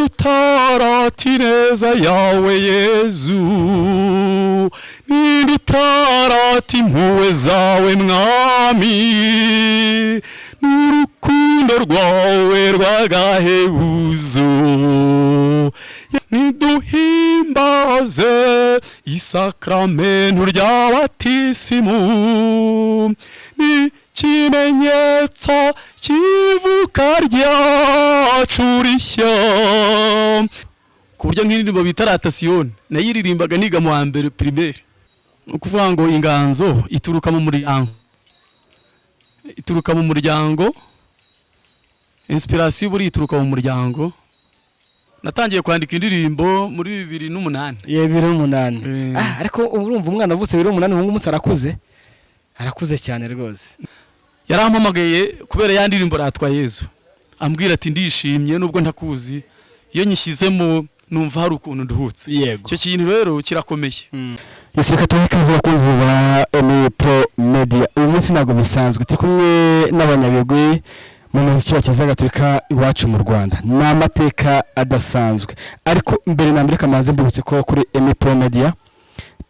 Ninde utarata ineza yawe Yezu? Ninde utarata impuhwe zawe Mwami, n'urukundo rwawe rw'agahebuzo? Niduhimbaze isakramentu rya batisimu, ni ikimenyetso cy'ivuka ryacu rishya. Ku buryo nk'indirimbo bita Ratasiyoni nayiririmbaga niga mu wa mbere primaire. Ni ukuvuga ngo inganzo ituruka mu muryango, ituruka mu muryango. Inspiration buriya ituruka mu muryango. Natangiye kwandika indirimbo muri 2008. Ye, 2008. Ah, ariko urumva umwana avutse 2008, ubu ngubu arakuze, arakuze cyane rwose. Yarampamagaye kubera ya ndirimbo Ratwa Yezu, ambwira ati: "Ndishimye nubwo ntakuzi, iyo nyishyizemo numva hari ukuntu nduhutse." Icyo kintu rero kirakomeye. Yes, reka tuhe ikaze abakunzi ba Emi Pro Media. Uyu munsi ntabwo bisanzwe, turi kumwe n'abanyabigwi mu muziki wa Kiliziya Gatolika iwacu mu Rwanda. Ni amateka adasanzwe, ariko mbere na mbere kamanze mbibutse ko kuri Emi Pro Media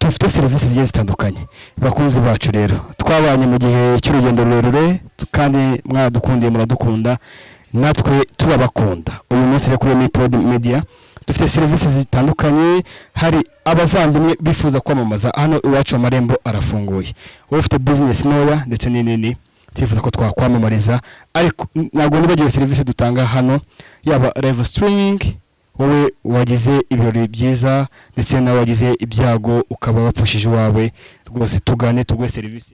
dufite serivisi zigiye zitandukanye. Bakunzi bacu rero, twabanye mu gihe cy'urugendo rurerure kandi mwaradukundiye, muradukunda, natwe turabakunda. Uyu munsi rero kuri Emi Pro Media dufite serivisi zitandukanye. Hari abavandimwe bifuza kwamamaza hano iwacu, amarembo arafunguye. Wowe ufite business ntoya ndetse n'inini, twifuza ko twakwamamariza. Ariko ntabwo nibagiwe serivisi dutanga hano, yaba live streaming, wowe wagize ibirori byiza ndetse nawe wagize ibyago ukaba wapfushije iwawe, rwose tugane tuguhe serivisi.